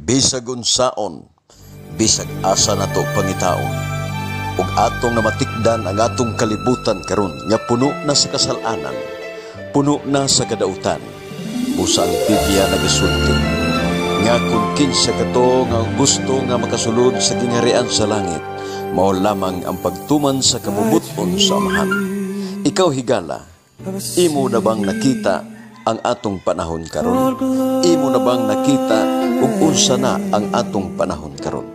Bisag unsaon, bisag asa nato pangitaon, ug atong namatikdan ang atong kalibutan karon nga puno na sa kasalanan, puno na sa kadautan. Busa ang Biblia nagasulti nga kung kinsa kato nga gusto nga makasulod sa gingharian sa langit, mao lamang ang pagtuman sa kabubut-on sa Amahan. Ikaw higala, imo na bang nakita ang atong panahon karon? Imo na bang nakita ug unsa na ang atong panahon karon?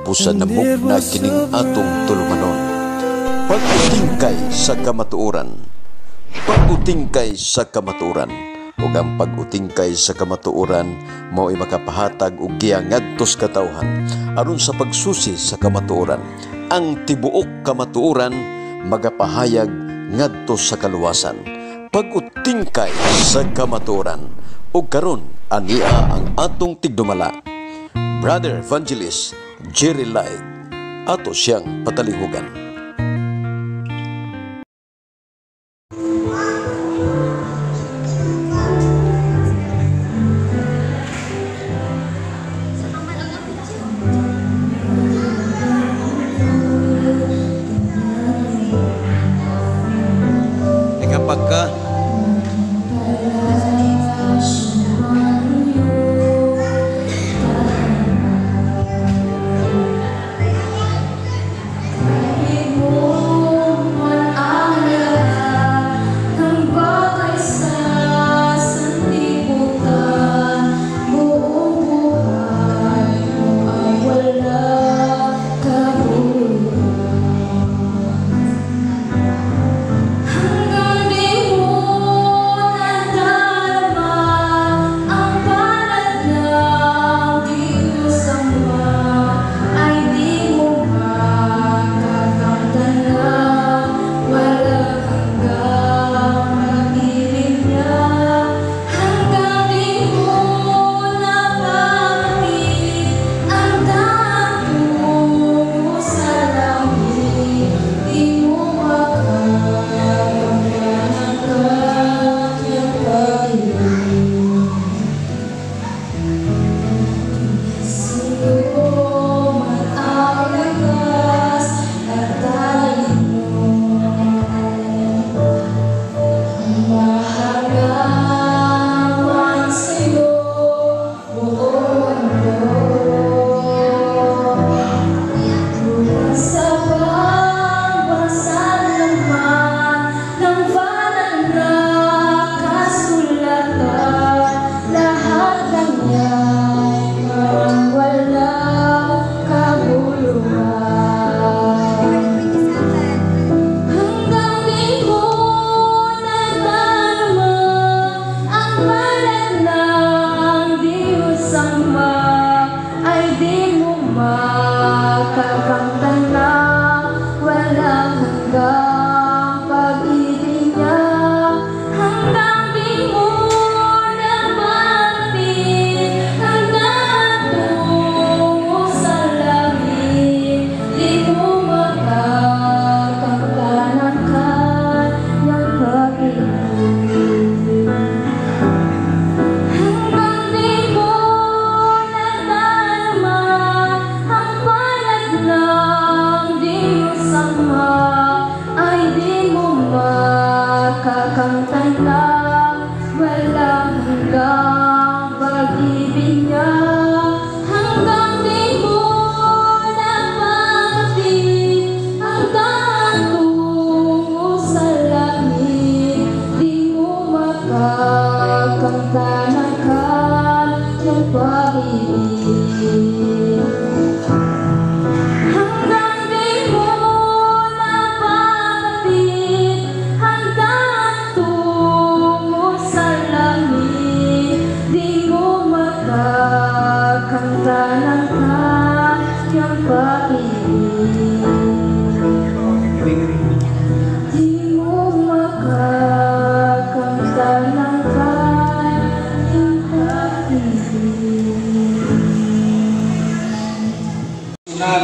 Busa namugna kining atong tulumanon. Pag-utingkay sa kamatuoran. Pag-utingkay sa kamatuoran. Ug ang pag-utingkay sa kamatuoran mao'y makapahatag og giya ngadto sa katawhan aron sa pagsusi sa kamatuoran. Ang tibuok kamatuoran magapahayag ngadto sa kaluwasan. Pag-utingkay sa kamatuoran. Ug karon ania ang atong tigdumala, Brother Evangelist Jerry Light, ato siyang patalihugan. Kapag ka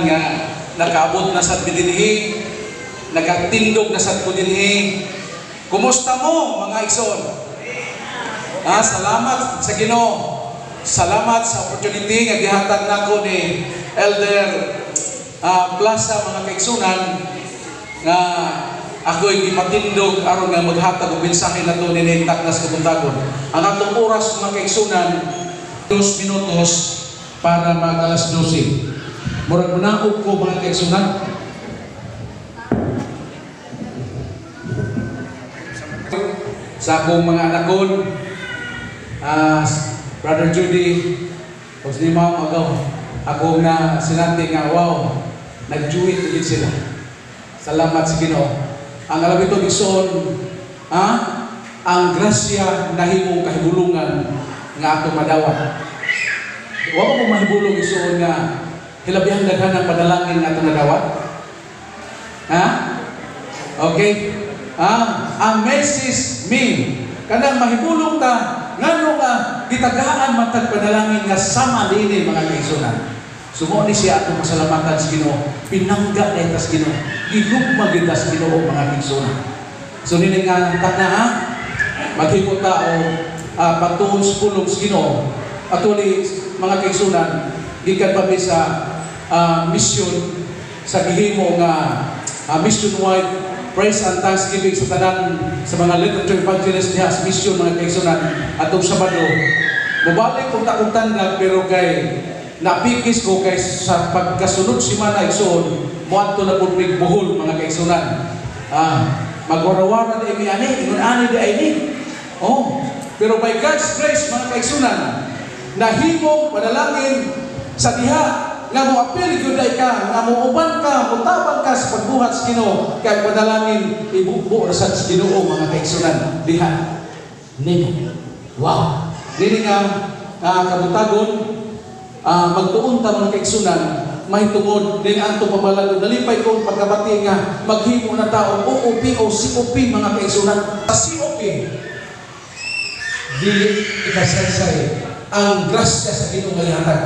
nga nakaabot na sa dinhi, nagagtindog na sa dinhi. Kumusta mo mga igsoon? Salamat sa Ginoo. Salamat sa opportunity nga gihatag nako ni Elder Plaza, mga kaigsunan, nga ako'y gipatindog aron nga maghatag og mensahe nato ni Taknas Kabuntagon. Ang atong oras, mga kaigsunan, 2 minutos para mag alas 12. Murag munaog ko, mga kaigsunan. Sa akong mga anakon, Brother Judy, o ni Ma'am Agaw, ako na sinati nga, wow, nag-duet gid sila. Salamat sa Ginoo. Ang alam ito, igsoon, ang grasya nahimong kahibulungan nga ato madawat. Wa mo mahibulong, igsoon, nga hilabihang daghan ang panalangin nga atong nadawat? Ha? Okay? Amazes me. Kanang mahibulong ta, ngano nga gitagaan matag panalangin nga sama dinhi, mga kaigsunan. So mao ni siya atong masalamatan sa Ginoo. Pinangga na sa Ginoo. Gigugma gyud ta sa Ginoo, mga kaigsunan. So nini nga takna, ha, maghimo ta o pagtuon sa pulong sa Ginoo. Actually, mga kaigsunan, gikan pa mi sa mission sa gihimo nga mission-wide praise and thanksgiving sa tanan sa mga literature evangelist diha sa mission, mga kaigsunan, atong Sabado. Mobalik kung takong tandag, pero kay napikis ko kay sa pagkasunod simana, igsoon, moadto na pud mig Bohol, mga kaigsunan. Magwarawara di mi ani, ingon ani di ay ni. Oh, pero by God's grace, mga kaigsunan, nahimong panalangin sa diha nga mo apil gyud ay ka, nga mo uban ka, motabang ka sa pagbuhat sa Ginoo, kay panalangin ibubo ra sad sa Ginoo, mga kaigsunan, diha nimo. Wow, dili nga kabuntagon, magtuon ta, mga kaigsunan, mahitungod din ang atong pamalandong. Nalipay ko pagkabati nga maghimo na ta og OOP o COP, mga kaigsunan. Sa COP, dili ikasaysay ang grasya sa Ginoo nga gihatag.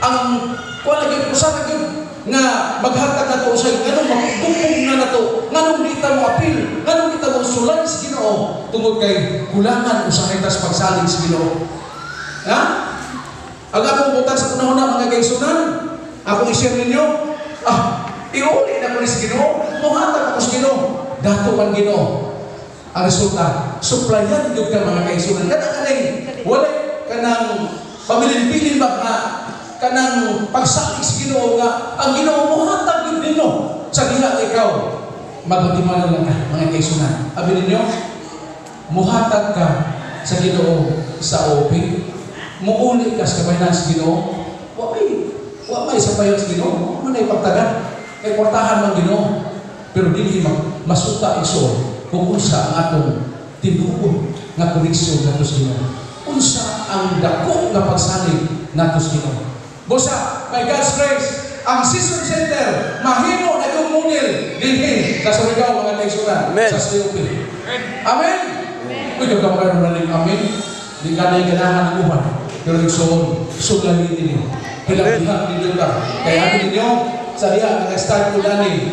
Ang kuan lagi usa ra gyud nga maghatag nato usay nganong magpupong na nato, nganong di ta mo apil, nganong di ta mo sulay sa Ginoo, tungod kay kulangan usahay ta sa pagsalig sa Ginoo. Ha? Ang akong butang sa panahon na, mga kaigsunan, akong i-share ninyo, iuli na ko ni sa Ginoo, muhatag ako sa Ginoo, dato man Ginoo. Ang resulta, supplyan gyud ka, mga kaigsunan. Kanang kanay, walay kanang pabilin-bilin ba nga kanang pagsalig sa Ginoo nga ang Ginoo muhatag gyud ninyo sa diha nga ikaw magatimanon lang ka, mga kaigsunan. Abi ninyo, muhatag ka sa Ginoo sa OP, muuli ka sa kabaynan sa Ginoo, wa may sa payon sa Ginoo, wa man ay pagtagan. Kay kwartahan man Ginoo. Pero dinhi masuta, igsoon, kung unsa ang atong tinuod nga koneksyon nato sa Ginoo. Unsa ang dako nga pagsalig nato sa Ginoo. Busa, by God's grace, ang Season Center mahimo na yung model dinhi sa Surigao, mga kaigsunan, Amen. sa COP. Amen. Uy, kung kamakaroon na rin amen, di ka na ganahan ng uban. Pero igsoon, sulayin ninyo. Hilabihan ninyo ka. Kaya ano ninyo, sa diha, nag-start ko na ni,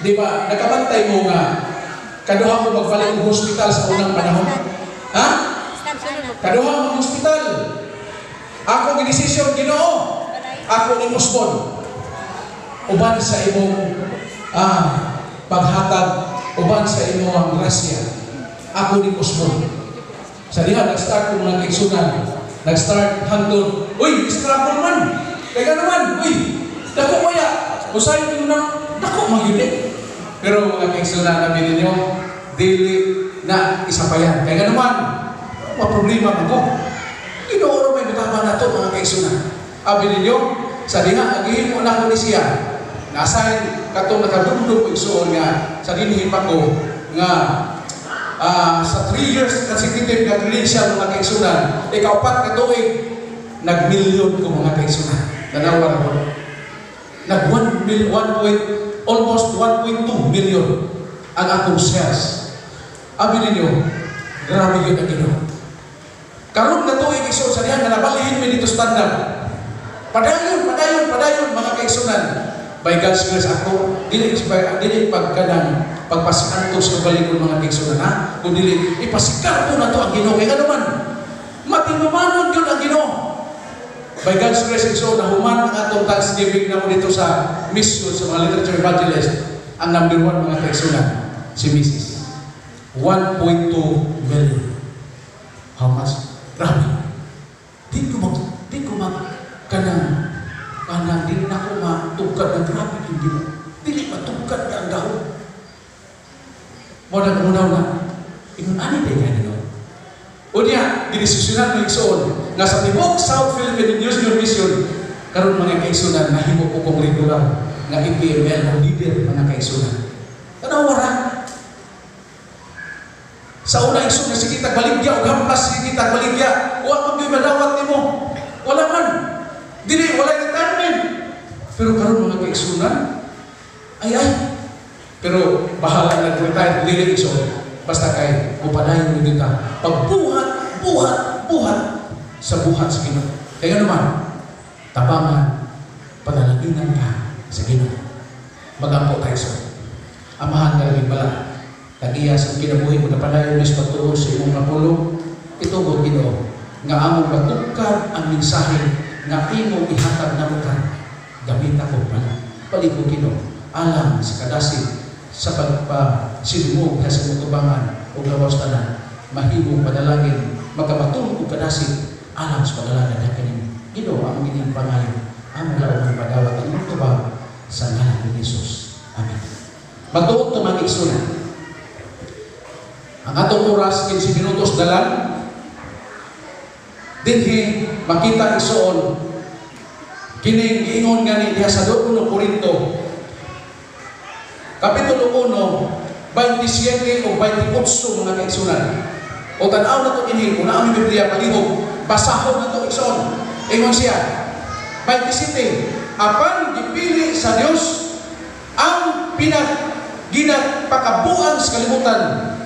di ba, nakabantay mo nga, kaduha mo magbalik og hospital sa unang panahon. Ha? Kaduha mo hospital. Ako gidesisyon, Ginoo. Ako ni Musbon. Uban sa imong paghatag, uban sa imong ang grasya. Ako ni Musbon. Sa diha nag-start ko, mga kaigsunan. Nag-start hangtod, uy, struggle man. Kaya naman, uy, dako kaya. Usahay ko na, dako magyud eh. Pero mga kaigsunan, namin ninyo, dili na isa pa yan. Kaya naman, ma problema man ko. Ginoo may butama na to, mga kaigsunan. Abi ninyo, sa diha, agihimo na ko ni siya. Nasign katong nakadumdum ko, igsuon, nga sa dinhi pa ko nga sa 3 years consecutive nga credential, mga kaigsunan, ikaupat nga tuig, nagmilyon ko, mga kaigsunan. Tanawa na ko. Nag 1 mil, 1 point, almost 1.2 million ang akong shares. Abi ninyo, grabe yun ang Ginoo. Karon nga tuig, igsoon, sa diha nga nabalhin mi dito standard. Padayon, padayon, padayon, mga kaigsunan. By God's grace ako, dili dili pagkanang pagpasikanto sa kabalikon, mga kaigsunan, ha. Kung dili ipasikarto na to ang Ginoo kay ano man. Matinumanon yun ang Ginoo. By God's grace, so nahuman ang atong Thanksgiving namo dito sa mission sa mga literature evangelist. Ang number one, mga kaigsunan, si Mrs. 1.2 million. How much? Grabe. Di ko mag, kanang, kanang, di na ko matugkad ng grabe yung Ginoo. Dili matugkad na ang gahom. Mo na kumunaw na, ingon ani day ka no? O niya, didesisyonan mo, igsoon, nga sa tibuok South Philippine News New Mission, karon, mga kaigsunan, nahimo ko kong regular nga EPML o leader, mga kaigsunan. Tanawa ra. Sa una, igsoon, nga sige tag baligya og hampas, sige tag baligya, wa man gyud madawat nimo. Wala man. Dili wala retirement. Pero karon, mga kaigsunan, ay ay. Pero bahala nag-retire dili, igsoon. Basta kay mupadayon ni kita. Pagbuhat, buhat, buhat sa buhat sa Ginoo. Kaya naman, tabangan, panalanginan ka sa Ginoo. Magampo tayo sa Amahan nga labing bala. Tag-iya sa kinabuhi mo napadayon mis pagtuo sa imong kapulong. Itugot, Ginoo, nga among matugkad ang mensahe nga imong ihatag namo karon. Gamita ko pala. Palihog, Ginoo, alang sa kadasig sa pagpasinungog sa imong tubangan o gawas tanan mahimong panalangin makabaton og kadasig alang sa panalangin na kaninyo. Ginoo, ang inyong pangayo, among laom padawat ang imong tubag sa ngalan ni Jesus. Amen. Magtuot to, mga igsunan. Ang atong oras 15 minutos dalan. Dinhi makita, igsuon, kining giingon gani diha sa 2 Corinto Kapitulo 1, 27 o 28, mga kaigsunan. O tan-aw na to dinhi, una ang Biblia palihog, basahon na to, igsoon. Ingon siya, 27, apan gipili sa Dios ang pinag ginapakabuang sa kalibutan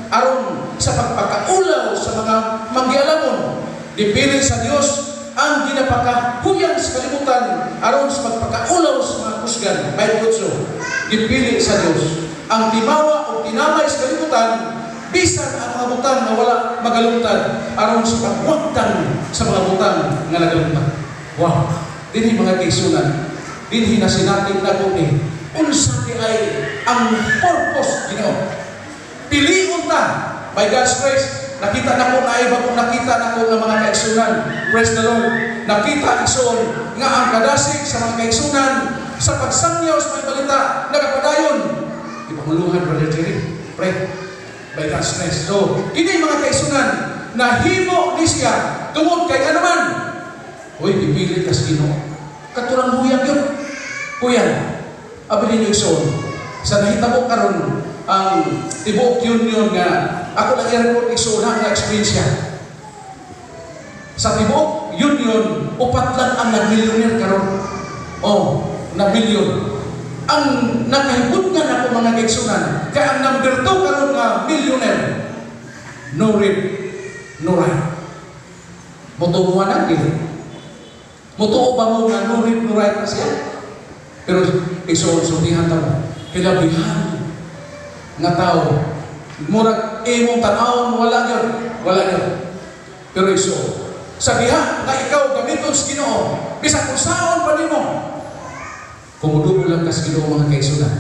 aron sa pagpakaulaw sa mga manggialamon. Gipili sa Dios ang ginapakahuyang sa kalibutan aron sa pagpakaulaw sa mga kusgan. 28, gipili sa Dios ang timawa o tinamay sa kalibutan bisan ang mga butang nga wala magalungtad aron sa pagwagtang sa mga butang nga nagalungtad. Wow! Dinhi, mga kaigsunan, dinhi na sinatid na ni unsa di ay ang purpose Ginoo. Piliun ta by God's grace. Nakita na ko na ay bagong nakita na ko ng mga kaigsunan. Praise the Lord. Nakita, igsoon, nga ang kadasig sa mga kaigsunan sa pagsangyaw sa mga balita nagapadayon. Ipanguluhan, Brother Jerry. Pray. By God's grace. So, kini, mga kaigsunan, nahimo ni siya tungod kay ano man. Uy, pipili ka sa Ginoo. Katurang huyang yun. Kuya, abi ninyo, igsoon, sa nahitabo karon ang tibuok union nga ako lang i-report, igsoon, nga experience siya. Sa tibuok union, upat lang ang nagmilyoner karon. Oh, na bilyon. Ang nakahibot nga nako, mga kaigsunan, kay ang number 2 karon nga millionaire, no read, no write. Motuo na dili. Motuo ba mo nga no read, no write na siya? Pero igsoon, sultihan ta mo, kilabihan nga tao, murag imong tan-awon wala gyud, wala gyud. Pero igsoon, sa diha nga ikaw gamiton sa Ginoo, bisan kung saon pa nimo, kung mudugo lang ka sa Ginoo, mga kaigsunan,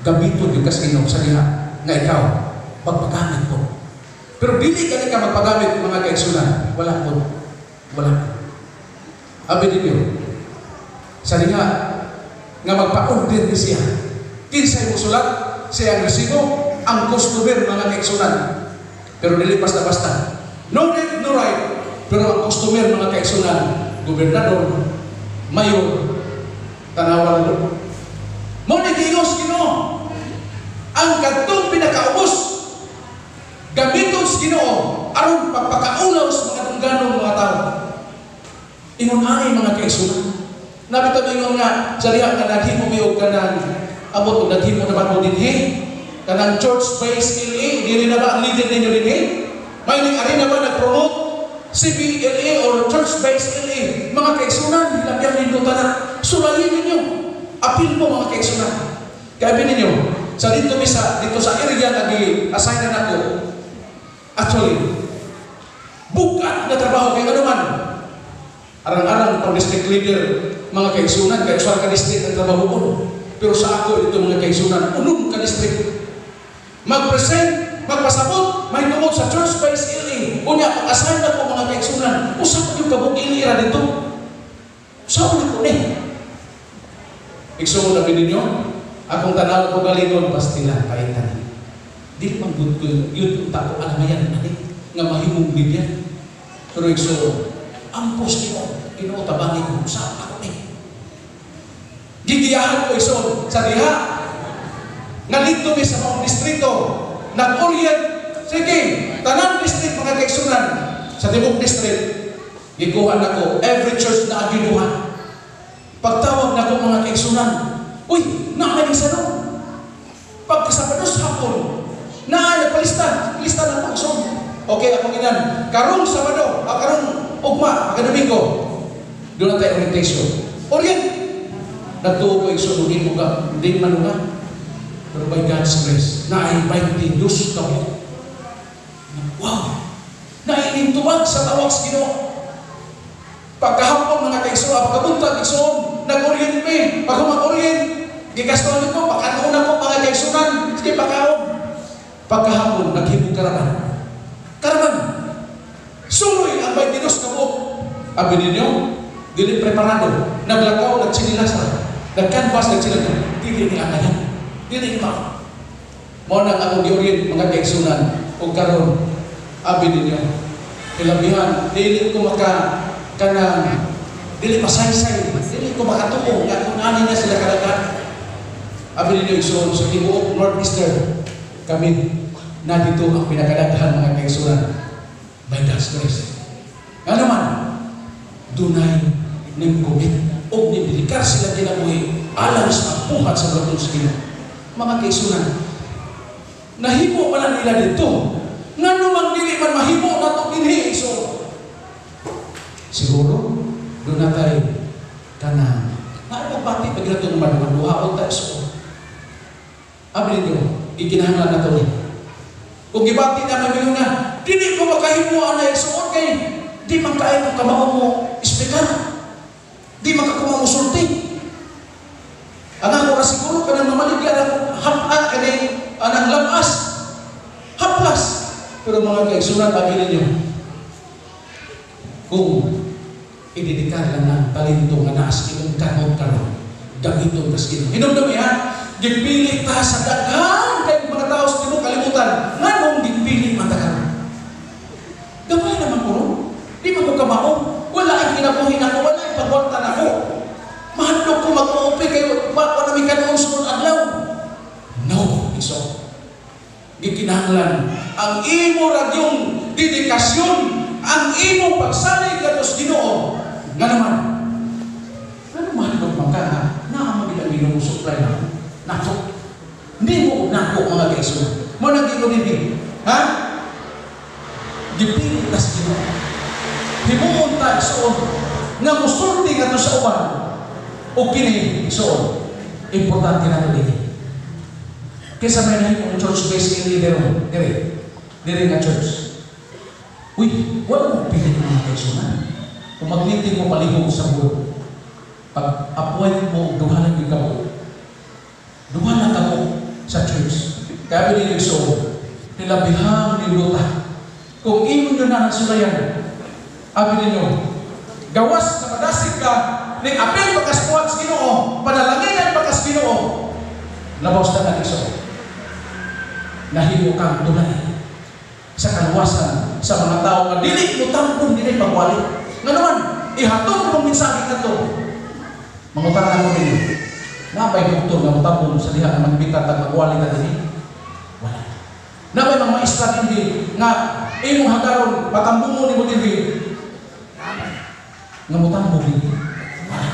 gamiton gyud ka sa Ginoo sa diha nga ikaw magpagamit po. Pero dili ka ka magpagamit, mga kaigsunan, wala po. Wala. Abi ninyo, sa diha nga magpa-order ni siya, kinsay mo sulat siya ang resibo, ang customer, mga kaigsunan. Pero dili basta-basta. No read, no write. Pero ang customer, mga kaigsunan, gobernador, mayor, tanawa na. Mo ni giingos Ginoo. Ang kadtong pinakaubos gamiton sa Ginoo aron pagpakaulaw sa mga dungganong mga tao. Ingon ani, mga kaigsunan. Nabito ingon nga sa diha nga naghimo mi og kanang abot og naghimo na ba mo dinhi? Kanang church-based LA, dili na ba ang leader ninyo dinhi? May ning ari na ba nag-promote CBLA or church-based LA? Mga kaigsunan, hilabyan ninyo tanan. Sulayin ninyo. Apil mo, mga kaigsunan. Kaya ninyo, sa dito misa, dito sa area nga gi-assign na nako, actually, bukan nga trabaho kay ngano man arang-arang pang district leader, mga kaigsunan, kay usa ka district ang trabaho. Pero sa ako dito, mga kaigsunan, unom ka district. Mag-present, magpasabot, may tungod sa Church Based LA. Unya, pag-assign na ko, mga kaigsunan, usa pa yung kabuk LA ra dito. Usa na ko ni. Igsuon na ninyo, akong tanaw ko galingon, pastila, paitan. Dili man gud ko yun ta ko alamayan ani nga mahimong bibyan. Pero igsuon, ampos Ginoo, Ginoo tabangi ko, usa ako ni. Gigiyahan ko, igsuon, sa diha nga dito mi sa maong distrito, nag-orient, sige, tanan district, mga kaigsunan, sa tibok district, gikuha nako every church na agiduhan. Pagtawag nako, mga kaigsunan, uy, naa na sa no. Pagkasabados hapon, naa nagpalista, lista na po, igsoon. Okay, akong inan. Karong Sabado, karong ugma, pagka Domingo, doon na tayo orientation. Orient! Nagtuo ko, igsoon, hindi mo ka, hindi man nga. Pero by God's grace, naay 22 ka po. Wow! Naiintubag sa tawag sa Ginoo. Pagkahapon, mga kaigsoon, pagkabuntag, igsoon, nag-orient mi. Pag mag-orient, gigastohan ko, pagkanoon ako, mga kaigsunan, sige, pagkaon. Pagkahapon, naghimog karaban. Karaban! Suloy ang 22 ka buok. Abi ninyo, dili preparado. Naglakaw, nagtsinilas ra. Nag-canvas, nagtsinilas. Dili ni angayan. Dili ni mao. Mao nang akong gi-orient, mga kaigsunan, ug karon abi ninyo, hilabihan, dili ko maka kanang dili masaysay, dili ko makatuo nga kung ani na sila kadaghan. Abi ninyo, igsoon, sa tibuok Northeastern, kami na dito ang pinakadaghan, mga kaigsunan, by God's grace. Nga naman, dunay ning commit o nidedikar sila kinabuhi alang sa pagbuhat sa buhaton sa Ginoo. Mga kaigsunan, nahimo man nila dito. Ngano mang dili man mahimo nato dinhi? So, siguro, doon na tayo kanang naipabati pag nato naman maduha o tayo so. Abi ninyo, ikinahanglan na to ni. Kung gibati na may nga, dili ko makahimo ana, igsuon, kay di man kaayo ko kamao mo explicar. Di man ka mo musulti. Ang ako ra siguro kanang mamaligya ako hap kani anang lamas. Haplas. Pero mga kaigsunan, abi ninyo, kung idedikar lang ng talento nga naa sa imong kamot karon, gamiton kas Ginoo. Hinumdumi ha, gipili ta sa daghan kay mga tao sa tibuok kalibutan. Nganong gipili man ta karon? Gamay naman ko ron. Di man ko kamao. Wala ang kinabuhi nako, wala ang pagwarta nako. Mahadlok ko mag-uupi kayo, wa na mi kanon sunod adlaw. No, iso. Gikinahanglan ang imo ragyong dedikasyon, ang imo pagsalig kadto sa Ginoo. Nga naman, ano mahadlok man ka nga, naa man gid ang Ginoo supply na. Nako. Hindi mo og nako, mga kaigsunan. Mo nang giingon dinhi. Ha? Gipili ta sa Ginoo. Himuon ta, igsoon, nga musulti ngadto sa uban. O kini, igsoon, importante na to dinhi. Kaysa may nahimong church based in leader dire. Dire nga church. Uy, wala mo pili ng mga kaigsunan. Kung mag-meeting mo palihog sa board, pag appoint mo, duha lang yung kamo. Duha lang kamo sa church. Kaya binili so, nilabihang niluta. Kung imo nyo na ang sulayan, abi ninyo, gawas na madasig ka, ning apil pakaspuat sa Ginoo, panalanginan pakas Ginoo, labaw sa tanan, so, nahimo kang tulay sa kaluwasan sa mga tao nga dili mo tampon dili pagwali. Nga naman, ihatod mo mensahe kadto. Mangutana ko ninyo. Nabay doktor nga motampon sa diha nga magbita tag magwali ta dinhi? Wala. Nabay mga maestra dinhi nga imong hagaron patambungon nimo dinhi nga motambong dinhi? Wala.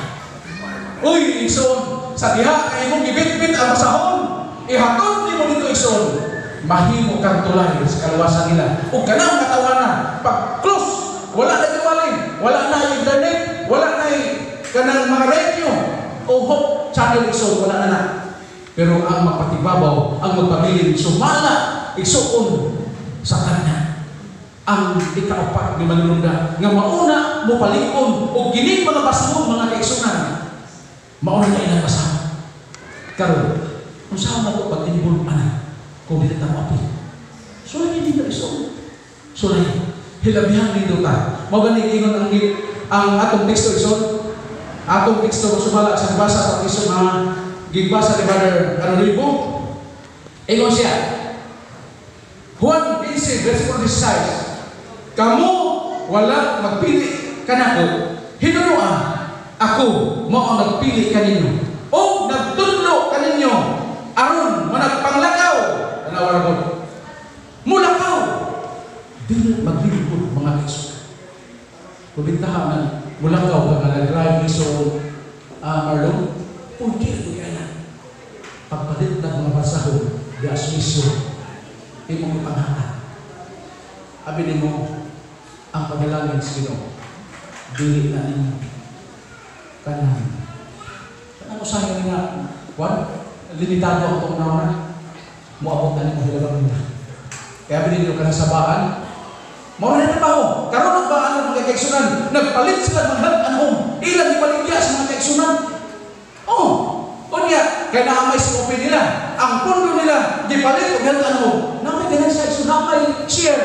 Uy, igsoon, sa diha nga imong gibitbit ang basahon, ihatod nimo dito, igsoon. Mahimo kang tulay sa kaluwasan nila. Ug kanang katawana, pag close, wala na giwali, wala na internet, wala na kanang mga radio o Hope Channel, igsoon, wala na na. Pero ang magpatibabaw, ang magpabilin, sumala, igsoon, sa tanan. Ang ikaapat nga manununda nga mauna mo palikon og kining mga basahon, mga kaigsunan, mauna na ilang basahon. Karon, unsa man to pag-involve ana kung dili ta moapil? Sulay nindot, igsoon. Sulay. Hilabihan nindot ta. Mao gani ingon ang atong teksto, igsoon. Atong teksto sumala sa basa sa teksto nga gigbasa ni Brother Rodrigo. Ingon siya, Juan 15 verse 46, "Kamo wala magpili kanako, hinunoa ako mao ang nagpili kaninyo o nagtudlo kaninyo aron managpanglakaw." Tanawa ra gud. Mulakaw. Dili maglingkod, mga kaigsoon. Kubintaha ng mulakaw ka nga nag-drive, igsoon, Marlon, pwede ko kaya. Pagpalit ng mga basahon, di asmisyo, imong ipanghatag. Abi nimo, ang panalangin sa Ginoo, dili na ninyo. Kanang, kanang usahay nga, kwan, limitado ang itong na, moabot na nimo hilabang nila. Kaya abi ninyo kanang sabaan, mao na trabaho. Karon ang baan ng mga kaigsunan, nagpalit sila ng health and home. Ilang ipaligya sa mga kaigsunan. Oh, unya, kay naa may SOP nila. Ang pondo nila, gipalit og health and home. Naa may ganan sa igsoon, naa may share.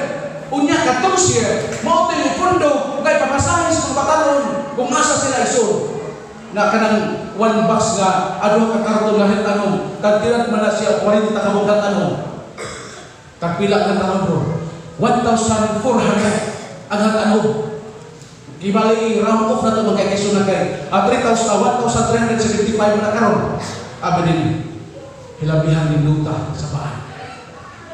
Unya, katong share, mao to yung pondo nga ipamasahe sa mga batanon kung asa sila, igsoon. Na kanang one box nga adto ka karton nga health and home, tagdiran man na siya 40 ka buok health and home. Tagpila ka taon, bro? 1,400 ang health and home. Gibali round off na ito, mga kaigsoon, na kay 3,000, 1,375 na karon. Abi din, hilabihan nindota sa baan.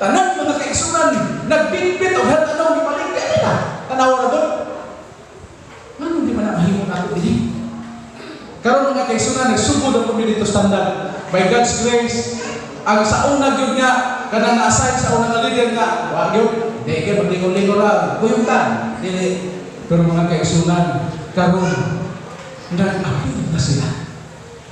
Tanan mga kaigsunan, nagbitbit og health and home, gipaligya nila. Tanawa na doon. Ngano di man na mahimo nato dinhi? Karon, mga kaigsunan, nagsugod ang community standard. By God's grace, ang sa una gyud nga kanang na-assign sa una nga leader nga, wa gyud, di gyud maglingon-lingon ra, kuyog ta. Dili. Pero mga kaigsunan, karon nag-apil na sila.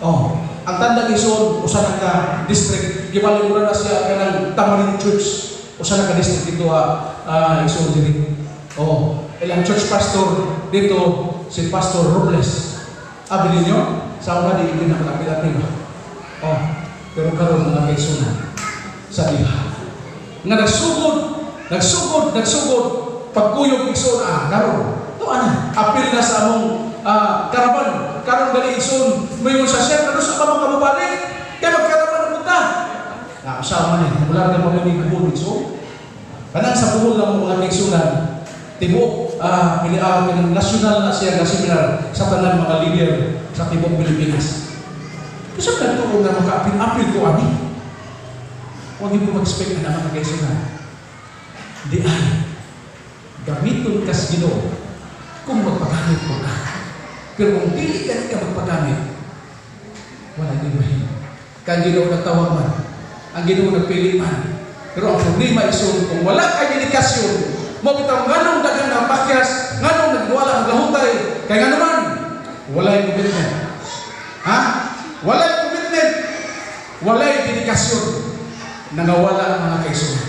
Oh, ang tandang, igsoon, usa na ka district, gibali na siya kanang Tamarin Church. Usa na ka district dito ha, igsoon diri. Oh, ilang church pastor dito si Pastor Robles. Abi ninyo, sa una di hindi na makapil-apil. Oh, pero karon, mga kaigsunan, sa diha nga nagsugod, nagsugod, nagsugod, pagkuyog, igsoon, karon to ana, apil na sa among karaban. Karon gali, igsoon, moingon sa chef, ano sa kamo kamubalik? Kay magkaraban na punta. Na usaha man eh, mula ka mamimig Bohol, igsoon. Kanang sa Bohol lang mo, mga kaigsunan, tibuok pili kanang national na siya nga seminar sa tanan mga leader sa tibuok Pilipinas. Kasi nagtuo nga makaapil-apil ko ani. Huwag mo mag-expect na mga kaigsunan. Di ay gamiton kas Ginoo kung magpagamit mo ka. Pero kung dili ka ka magpagamit, wala din mahimo. Kang Ginoo nagtawag man, ang Ginoo nagpili man. Pero ang problema, igsoon, kung wala kay dedikasyon, mo bitaw nganong daghang napakyas, nganong nagwala maglahutay, kay ngano man, walay commitment. Ha? Walay commitment. Walay dedikasyon. Nangawala ang mga kaigsunan.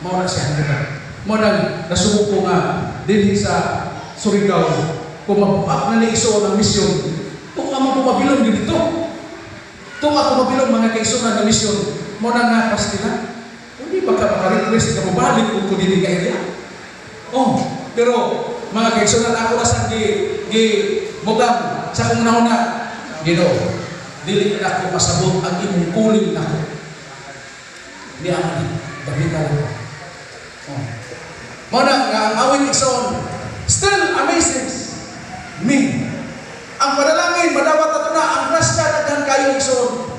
Mao na siya ang Mao nang nasubo ko nga dinhi sa Surigao, kung mabuak na ni igsoon ang misyon, kung amo ko mabilong dito. Kung ako mabilong, mga kaigsunan, nga misyon, mao na nga pastila. Hindi ba ka maka-request ka mabalik kung ko dili ka area? Oh, pero mga kaigsunan, ako na sang gi gi butang sa akong na Ginoo, dili na ako masabot ang imong calling nako. Di ama ni, gamitan ako. Oh. Mao na nga ang awit, igsoon, still amazes me. Ang panalangin, madawat ato na, ang grasya daghan kayo, igsoon.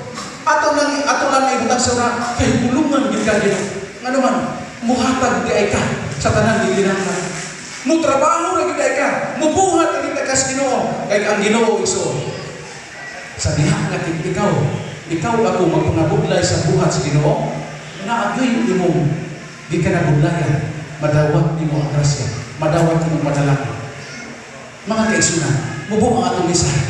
Ato lang ibutang sa una, kay bulungan gid ka Ginoo. Ngano man, muhatag di ay ka sa tanan gikinahanglan. Mutrabaho na gid ay ka, mubuhat na gid ka sa Ginoo, kay ang Ginoo, igsoon. Sa diha nga ikaw, ikaw ako magpangabudlay sa buhat sa Ginoo, naagay imong gikanabudlayan, madawat nimo ang grasya, madawat nimo panalangin. Mga kaigsunan, mubo ang atong mensahe.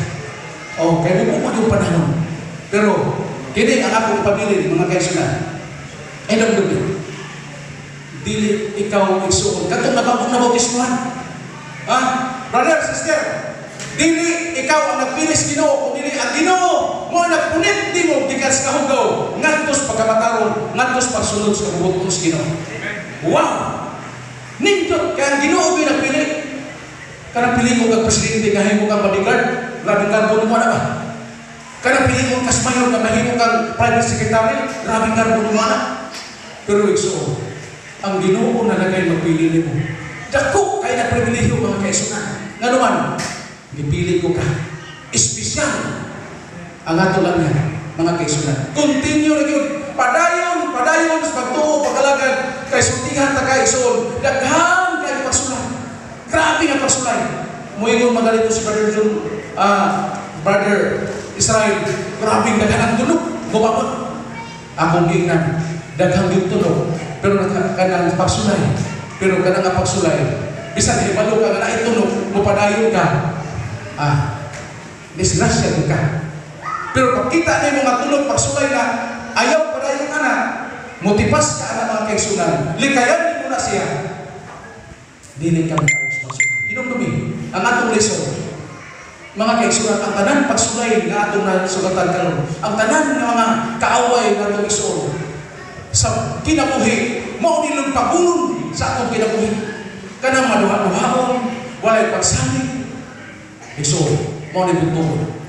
O, kay mubo man yung panahon. Pero, kini ang akong pabilin, mga kaigsunan. Ay, damdumi. Dili ikaw, igsuon, katong nabagong nabautismuhan. Ha? Brother, sister, dili ikaw ang nagpili sa Ginoo, kung dili ang Ginoo mo ang nagpunit nimo gikan sa kahugaw ngadto sa pagkamatarong, ngadto sa pagsunod sa kabubut-on sa Ginoo. Wow! Nindot kay ang Ginoo gyud nagpili. Kanang pili mo kag presidente nga himo kang bodyguard, grabeng garbo nimo na ba? Kanang pili mo kas mayor nga mahimo kang private secretary, grabeng garbo nimo na. Pero igsuon, ang Ginoo na nagay magpili nimo. Dako kay na pribilehiyo, mga kaigsuonan. Ngano man, gipili ko ka. Espesyal ang ato lang yan, mga kaigsuonan. Continue na yun. Padayon, padayon sa pagtuo, pag-alagad, kay sultihan ta kay igsuon. Daghan kay pagsulay. Grabe nga pagsulay. Muingon magalito si Brother John, Brother Israel, grabe daghan ang tunog. Gumabot. Akong giingnan, daghang yung tunog, pero naka, kanang pagsulay. Pero kanang nga pagsulay, bisan hibalo ka nga naay tunog, mupadayon ka. Disgrasya gyud ka. Pero pagkita nimo nga tunog pagsulay na, ayaw padayon ana, mutipas ka ana, mga kaigsuonan, likayan nimo na siya. Dili ka mataos pagsulay. Hinumdumi, ang atong lesson, mga kaigsuonan, ang tanan pagsulay nga atong nasugatan karon, ang tanan nga mga kaaway nga atong igsuon sa kinabuhi, mao nilong pagulon sa atong kinabuhi. Kanang maduha-duhaon, walay pagsalig. Igsuon, mao ni butuhon.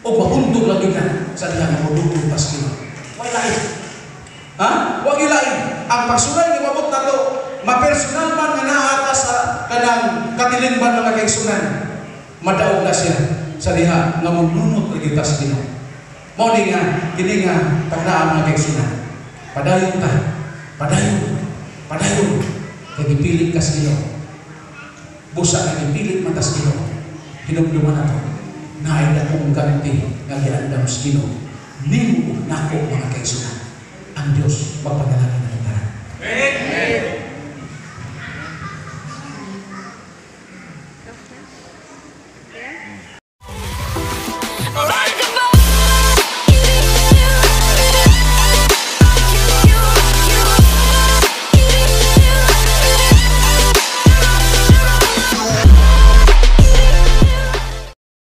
O mahundog lang yun na sa diha nga modugtong ta sa Ginoo. Way lain. Ha? Wa lain. Ang pagsulay nga mabot nato, mapersonal man nga naa ta sa kanang katilimban, mga kaigsuonan, madaog na siya sa diha nga mununot lagi ta sa Ginoo. Mao ni nga kini nga taknaa, mga kaigsuonan. Padayon ta. Padayon. Padayon. Kay gipilit ka sa Ginoo. Busa nga gipilit man ta sa Ginoo. Hinumduman nato. Naay dakong ganti nga giandam sa Ginoo. Nimo ug nako, mga kaigsuonan. Ang Dios magpadalangin.